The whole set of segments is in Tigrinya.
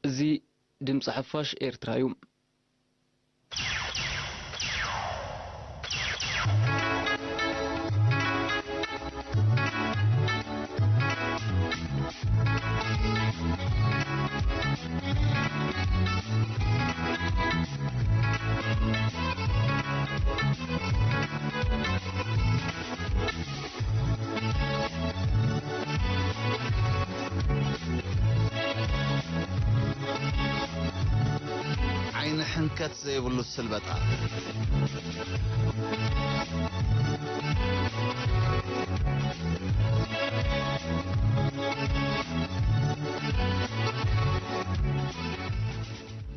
እዚ ድምፂ ሓፋሽ ኤርትራ እዩ። ዓይኒ ሕንከት ዘይብሉ ስልበጣ።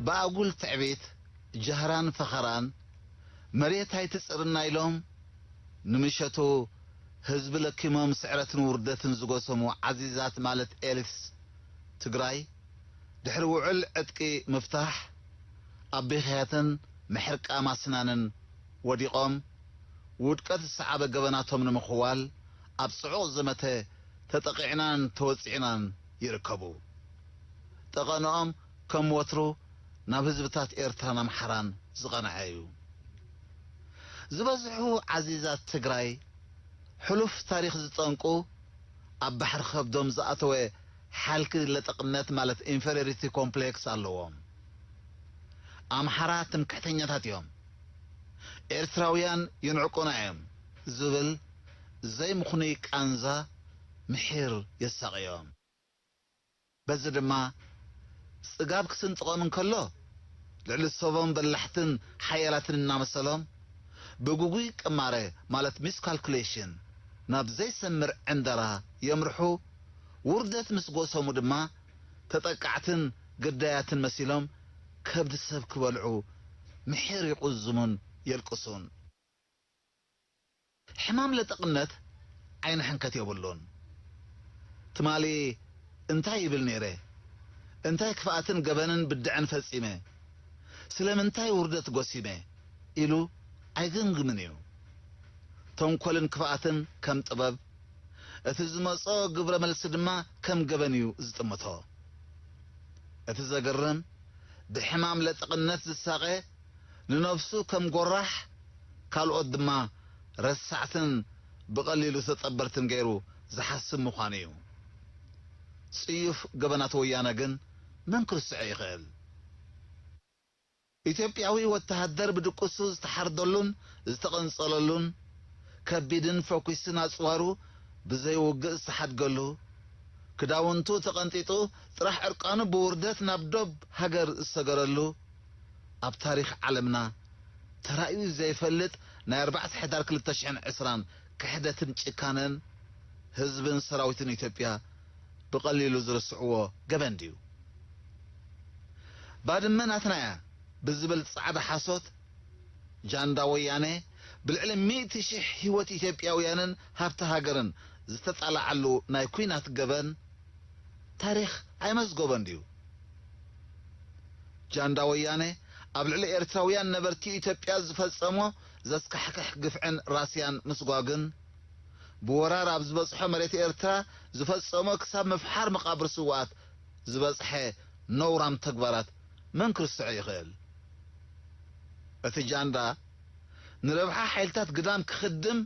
ብኣጉል ትዕቢት፣ ጃህራን ፈኸራን መሬት ኣይትጽርና ኢሎም፣ ንምሸቱ ህዝቢ ለኪሞም ስዕረትን ውርደትን ዝጎሰሙ ዓዚዛት ማለት ኤሊትስ ትግራይ፣ ድሕሪ ውዕል ዕጥቂ ምፍታሕ፣ ኣብ ብኽያትን ምሕርቃም ኣስናንን ወዲቖም፣ ውድቀት ዝሰዓበ ገበናቶም ንምኽዋል ኣብ ጽዑቕ ዘመተ ተጠቒዕናን ተወጺዕናን ይርከቡ። ጠቐንኦም ከም ወትሩ ናብ ህዝብታት ኤርትራን ኣምሓራን ዝቐንዐ እዩ። ዝበዝሑ ዓዚዛት ትግራይ፣ ሕሉፍ ታሪኽ ዝጠንቁ፣ ኣብ ባሕሪ ከብዶም ዝኣተወ ሓልኪ ለጠቕነት ማለት ኢንፌሪዮሪቲ ኮምፕሌክስ ኣለዎም። ኣምሓራ ትምክሕተኛታት እዮም፣ ኤርትራውያን ይንዕቁና እዮም ዝብል ዘይምኽኑይ ቃንዛ ምሒር የሳቕዮም። በዚ ድማ ጽጋብ ክስንጥቖም እንከሎ፣ ልዕሊ ሰቦም በላሕትን ሓያላትን እናመሰሎም፣ ብግጉይ ቅማረ ማለት ሚስካልኩሌሽን ናብ ዘይሰምር ዕንደራ የምርሑ። ውርደት ምስ ጎሰሙ ድማ፣ ተጠቃዕትን ግዳያትን መሲሎም ከብዲ ሰብ ክበልዑ ምሒር ይቑዝሙን የልቅሱን። ሕማም ለጠቕነት ዓይኒ ሕንከት የብሉን። ትማሊ እንታይ ይብል ነይረ? እንታይ ክፍኣትን ገበንን ብድዐን ፈጺመ? ስለምንታይ ውርደት ጎሲመ? ኢሉ ኣይግምግምን እዩ። ተንኮልን ክፍኣትን ከም ጥበብ፣ እቲ ዝመጾ ግብረ መልሲ ድማ ከም ገበን እዩ ዝጥምቶ። እቲ ዘገርም፣ ብሕማም ለጠቕነት ዝሳቐ፣ ንነፍሱ ከም ጎራሕ፣ ካልኦት ድማ ረሳዕትን ብቐሊሉ ተጸበርትን ገይሩ ዝሓስብ ምዃኑ እዩ። ጽዩፍ ገበናት ወያነ ግን መን ክርስዖ ይኽእል? ኢትዮጵያዊ ወተሃደር ብድቁሱ ዝተሓርደሉን ዝተቐንጸለሉን፣ ከቢድን ፈኲስን ኣጽዋሩ ብዘይውግእ ዝተሓድገሉ፣ ክዳውንቱ ተቐንጢጡ ጥራሕ ዕርቃኑ ብውርደት ናብ ዶብ ሃገር ዝሰገረሉ፣ ኣብ ታሪኽ ዓለምና ተራእዩ ዘይፈልጥ ናይ ኣርባዕተ ሕዳር ክልተ ሽሕን ዕስራን ክሕደትን ጭካነን፣ ህዝብን ሰራዊትን ኢትዮጵያ ብቐሊሉ ዝርስዕዎ ገበን ድዩ? ባድመ ናትና እያ ብዝብል ጻዕዳ ሓሶት፣ ጃንዳ ወያነ ብልዕሊ ሚእቲ ሽሕ ህይወት ኢትዮጵያውያንን ሃብቲ ሃገርን ዝተጣላዓሉ ናይ ኲናት ገበን ታሪኽ ኣይመዝገቦን ድዩ? ጃንዳ ወያነ ኣብ ልዕሊ ኤርትራውያን ነበርቲ ኢትዮጵያ ዝፈጸሞ ዘስካሕክሕ ግፍዕን ራስያን ምስጓግን፣ ብወራር ኣብ ዝበጽሖ መሬት ኤርትራ ዝፈጸሞ ክሳብ ምፍሓር መቓብር ስውኣት ዝበጽሐ ነውራም ተግባራት መን ክርስዖ ይኽእል? እቲ ጃንዳ ንረብሓ ሓይልታት ግዳም ክኽድም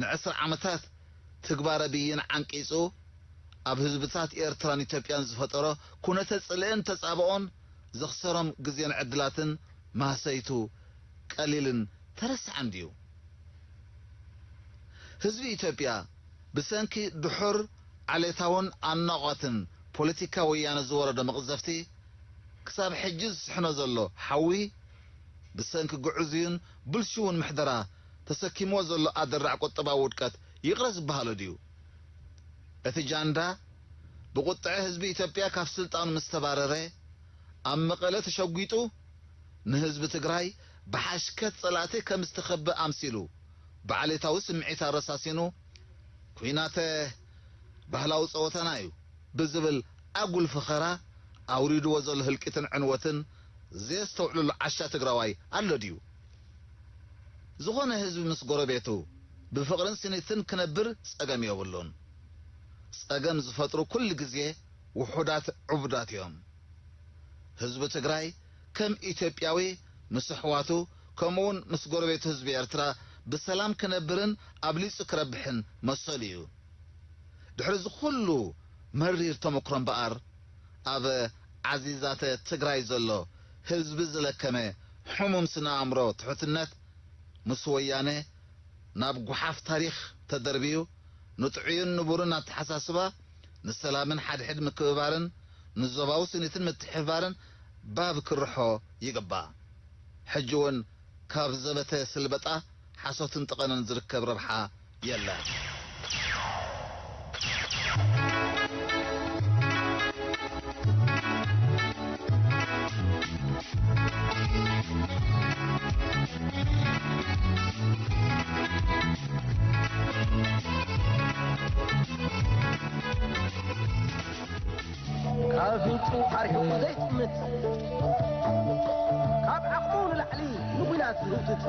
ንዕስራ ዓመታት ትግባረ ብይን ዓንቂጹ፣ ኣብ ህዝብታት ኤርትራን ኢትዮጵያን ዝፈጠሮ ኩነተ ጽልእን ተጻብኦን ዘኽሰሮም ግዜን ዕድላትን ማህሰይቱ ቀሊልን ተረስዓን ድዩ? ህዝቢ ኢትዮጵያ ብሰንኪ ድሑር ዓሌታውን ኣናቋትን ፖለቲካ ወያነ ዝወረዶ መቕዘፍቲ፣ ክሳብ ሕጂ ዝስሕኖ ዘሎ ሓዊ፣ ብሰንኪ ግዑዝዩን ብልሽውን ምሕደራ ተሰኪምዎ ዘሎ ኣደራዕ ቁጠባዊ ውድቀት ይቕረ ዝበሃሎ ድዩ? እቲ ጃንዳ ብቁጥዐ ህዝቢ ኢትዮጵያ ካብ ስልጣኑ ምስ ተባረረ፣ ኣብ መቐለ ተሸጒጡ፣ ንህዝቢ ትግራይ ብሓሽከት ጸላእቲ ከም ዝተኸበ ኣምሲሉ፣ ብዓሌታዊ ስምዒት ኣረሳሲኑ፣ ኲናተ ባህላዊ ጸወታና እዩ ብዝብል ኣጉል ፈኸራ ኣውሪድዎ ዘሎ ህልቂትን ዕንወትን ዘየስተውዕለሉ ዓሻ ትግራዋይ ኣሎ ድዩ? ዝኾነ ህዝቢ ምስ ጎረቤቱ ብፍቕርን ስኒትን ክነብር ጸገም የብሉን። ጸገም ዝፈጥሩ ኩሉ ግዜ ውሑዳት ዕቡዳት እዮም። ህዝቢ ትግራይ ከም ኢትዮጵያዊ ምስ ኣሕዋቱ ከምኡውን ምስ ጎረቤቱ ህዝቢ ኤርትራ ብሰላም ክነብርን ኣብሊጹ ክረብሕን መሰሉ እዩ። ድሕሪ እዚ ኩሉ መሪር ተመክሮ እምበኣር፣ ኣብ ዓዚዛተ ትግራይ ዘሎ ህዝቢ ዝለከመ ሕሙም ስነ ኣእምሮ ትሑትነት ምስ ወያነ ናብ ጓሓፍ ታሪኽ ተደርብዩ፣ ንጥዑይን ንቡርን ኣተሓሳስባ፣ ንሰላምን ሓድሕድ ምክብባርን ንዞባዊ ስኒትን ምትሕብባርን ባብ ክርሖ ይግባእ። ሕጂ እውን ካብ ዘበተ ስልበጣ፣ ሓሶትን ጠቐነን ዝርከብ ረብሓ የለን። ካብ ኣፍንጭኡ ኣርሒቑ ዘይጥምት፣ ካብ ዓቕሙ ንላዕሊ ንኲናት ዝህውትት፣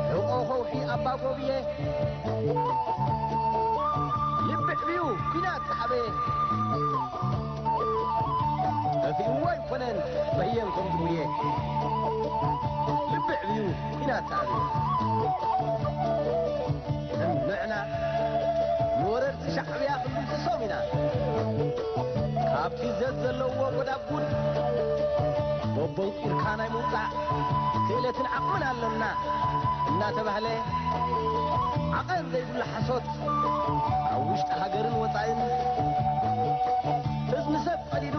ሕቖ ከውሒ ኣባ ጎብየ፣ ልቢ ዕብዩ ኲናት ዝሓበየ፣ ጠፊእዎ ኣይኮነን በየን ከም ዝጉየ፣ ልቢ ዕብዩ ኲናት ዝሓበየ። ንሕና ንወረርቲ ሻዕብያ ክንድምስሶም ኢና። ካብቲ ዘት ዘለዎ ጎዳጉድ በቦንቂርካ ናይ ምውጻእ ክእለትን ዓቕምን ኣለና እናተባህለ፣ ዓቐን ዘይብሉ ሓሶት ኣብ ውሽጢ ሃገርን ወጻእን፣ እዝኒ ሰብ ቀዲዱ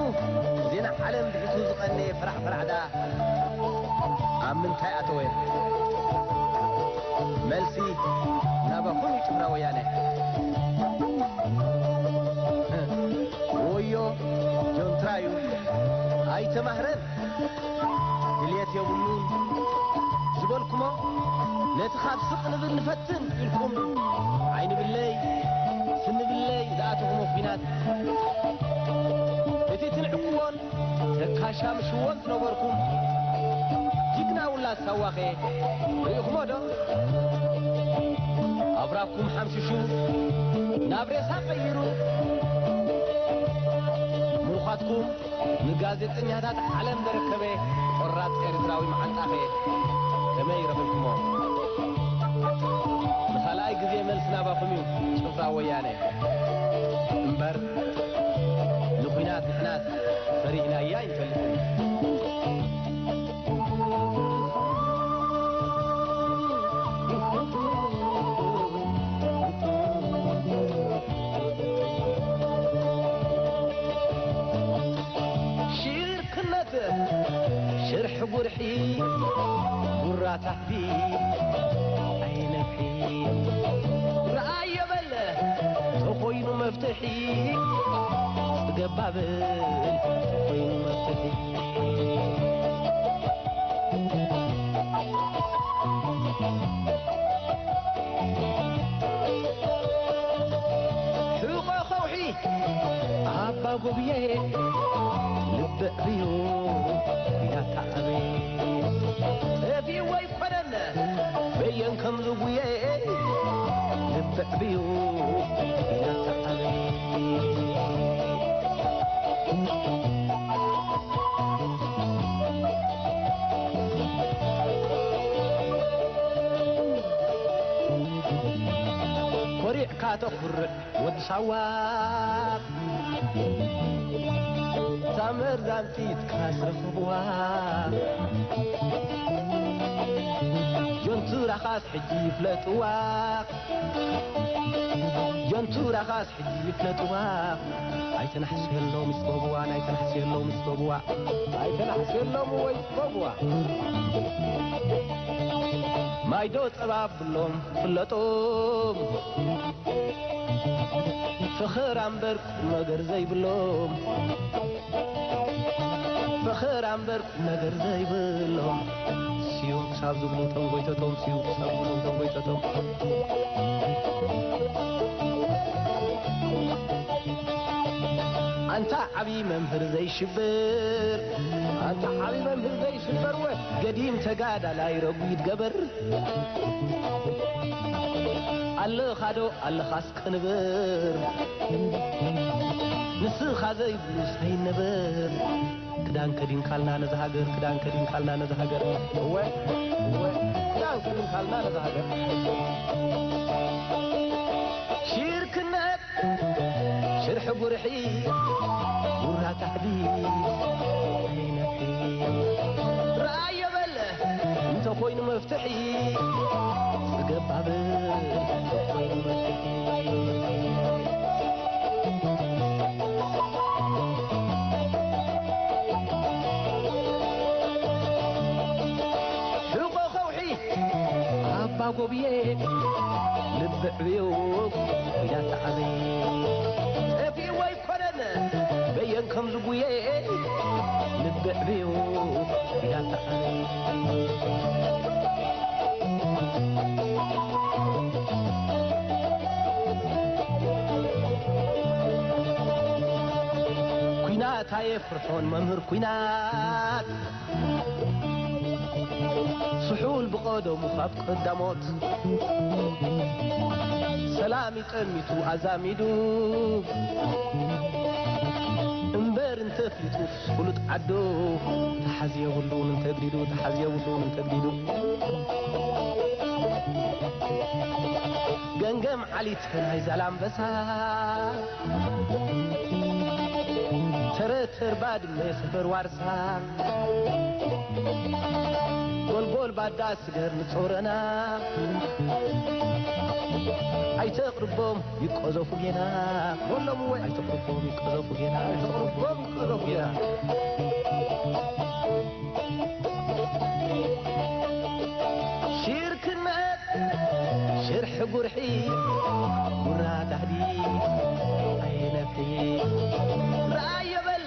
ዜና ዓለም ብሒቱ ዝቐነየ ፈራዕፈራዕዳ ኣብ ምንታይ ኣተወ? መልሲ ናባኹም እዩ ጭፍራ ወያነ። ወዮ ጆንትራ እዩ፣ ኣይተማህረን፣ ድልየት የብሉን ዝበልኩሞ፣ ነቲ ካብ ስቕ ንብል ንፈትን ኢልኩም ዓይኒ ብለይ ስኒ ብለይ ዝኣተኹሞ ኲናት፣ እቲ ትንዕቅዎን ተካሻ ምሽዎም ዝነበርኩም ጅግና ውላድ ሳዋኸ ርኢኹሞ ዶ? ኣብራኩም ሓምሽሹ ናብ ሬሳ ቀይሩ፣ ምሩኻትኩም ንጋዜጠኛታት ዓለም ዘረከበ ቆራጽ ኤርትራዊ መዓንጣኸ ከመይ ረኺብኩሞ? ንኻልኣይ ግዜ መልሲ ናባኹም እዩ ጭፍራ ወያነ። እምበር ንኹናት ንሕናስ ፈሪህናያ ኣይንፈልጥን። ሽርክነት ሽርሒ ጉርሒ ጉራ ታሕቲ ኣይነፍሒ። ረኣዮ በል ተኾይኑ መፍትሒ፣ ጽገብ በል ተኾይኑ መፍትሒ። ሕቖ ከውሒ ኣባ ጎብየ ልቢ ዕብዩ ያታዕበ ጠፊኡ ኣይኮነን በየን ከም ዝጉየ ልቢ ዕብዩ ያታዕበ። ኮሪዕካ ተኹርዕ ወዲ ሳዋ፣ እታ መርዛም ጥይትካ ስረኽብዋ፣ ጆንትራኻስ ሕጂ ይፍለጥዋ፣ ጆንትራኻስ ሕጂ ይፍለጥዋ። ኣይተናሕስየሎም ይስጎብዋ፣ ኣይተናሕስየሎም ይስጎብዋ፣ ኣይተናሕስየሎም ወይ ይስጎብዋ። ማይዶ ጸባ ብሎም ፍለጦም፣ ፈኸራ እምበር ቁም ነገር ዘይብሎም፣ ፈኸራ እምበር ቁም ነገር ዘይብሎም። ስዩም ክሳብ ዝብሉ ተንጎይተቶም፣ ስዩም ክሳብ ዝብሉ ተንጎይተቶም። ኣንታ ዓብዪ መምህር ዘይሽብር፣ ኣንታ ዓብዪ መምህር ዘይሽበር፣ ወ ገዲም ተጋዳላይ ረጒድ ገበር። ኣለኻዶ ኣለኻስ ቅንብር፣ ንስኻ ዘይብሉስ ኣይነበር። ክዳን ከዲንካልና ነዛ ሃገር፣ ክዳን ከዲንካልና ነዛ ሃገር። እወ፣ እወ፣ ክዳን ከዲንካልና ነዛ ሃገር። ሽርክነት ሽርሒ ጉርሒ፣ ጉራ ታሕዲ ኣይነፍሒ። ረኣዮ በል እንተ ኾይኑ መፍትሒ፣ ጽገብ ባብር እንተ ኾይኑ መፍትሒ። ሕቖ ከውሒ ኣባ ጎብየ፣ ልቢ ዕብዩ ኲናት ተዓበየ። ጠፊእዎ ኣይኮነን በየን ከም ዝጉየ፣ ልቢ ዕብዩ ኲናት ተዓበየ። ኲናት ኣየፍርሖን መምህር ኲናት፣ ስሑል ብቐደሙ ካብ ቀዳሞት፣ ሰላም ይጠሚቱ ኣዛሚዱ፣ እምበር እንተፍሊጡ ፍሉጥ ዓዱ፣ ተሓዝ የብሉን እንተግዲዱ፣ ተሓዝ የብሉን እንተግዲዱ። ገምገም ዓሊት ናይ ዛላምበሳ፣ ተረተር ባድመ ሰፈር ዋርሳ፣ ጎልጎል ባዳ ስገር ንጾረና፣ ኣይተቕርቦም ይቆዘፉ ጌና። በሎም ወይ ኣይተቕርቦም ይቆዘፉ ጌና። ኣይተቕርቦም ይቆዘፉ ጌና። ሽርክነት ሽርሒ ጉርሒ፣ ጉራ ታህዲ ኣይነፍሒ። ረኣዮ በል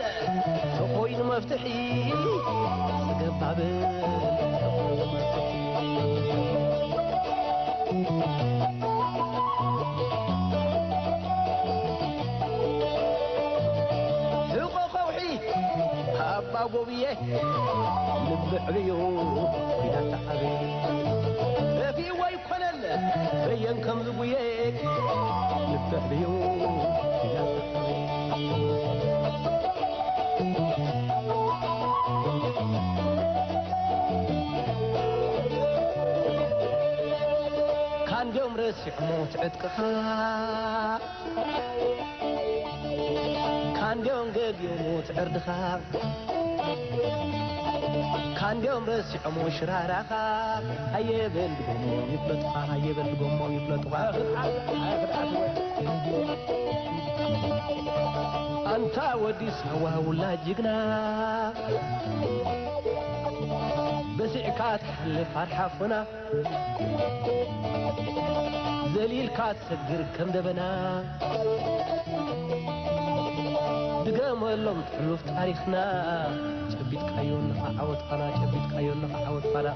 ተኾይኑ መፍትሒ፣ ጽገብ ባብል ተኾይኑ መፍትሒ። ሕቖ ከውሒ ኣባ ጎብየ፣ ልቢ ዕብዩ ኲናት ተዓበየ። ጠፊእዎ ኣይኮነን በየን ከም ዝጉየ፣ ልቢ ዕብዩ ኲናት ተዓበየ። ካንድዮም ረሲዖሞ ትዕጥቅኻ፣ ካንድዮም ገዲዮሞ ትዕርድኻ፣ ካንድዮም ረሲዖሞ ሽራራኻ። ሃየ በል ድገሞ ይፍለጡኻ፣ ሃየ በል ድገሞ ይፍለጡኻ። ኣንታ ወዲ ሳዋ ውላድ ጅግና፣ በሲዕካ ትሓልፍ ኣርሓ ፎና፣ ዘሊልካ ትሰግር ከም ደበና። ድገመሎም ሕሉፍ ታሪኽና፣ ጨቢጥካዮ ኣለኻ ዓወት ፋና፣ ጨቢጥካዮ ኣለኻ ዓወት ፋና።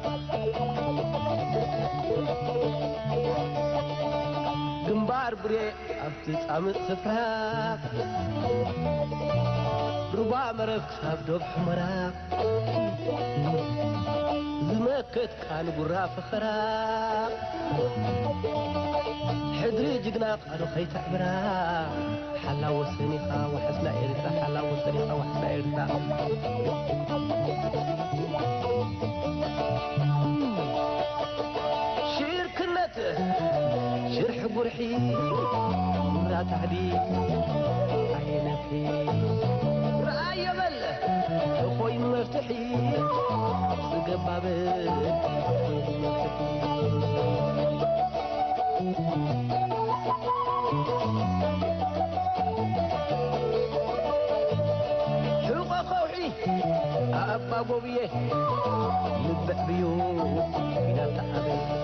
ግንባር ብሬ ኣብቲ ጻምእ ስፍራ፣ ሩባ መረብ ክሳብ ዶብ ሑመራ፣ ዝመከትካ ንጉራ ፈኸራ፣ ሕድሪ ጅግና ቃሉ ከይተዕብራ። ሓላው ወሰን ኢኻ ዋሕስና ኤርትራ፣ ሓላው ወሰን ኢኻ ዋሕስና ኤርትራ። ሽርክነት ሽርሒ ጉርሒ፣ ጉራ ታሕዲ ኣይነፍሒ። ረኣዮ በል ተኾይኑ መፍትሒ፣ ጽገብ ባብል ተኾይኑ መፍትሒ። ሕቖ ከውሒ ኣባ ጎብየ፣ ልቢ ዕብዩ ኲናት ተዓበየ።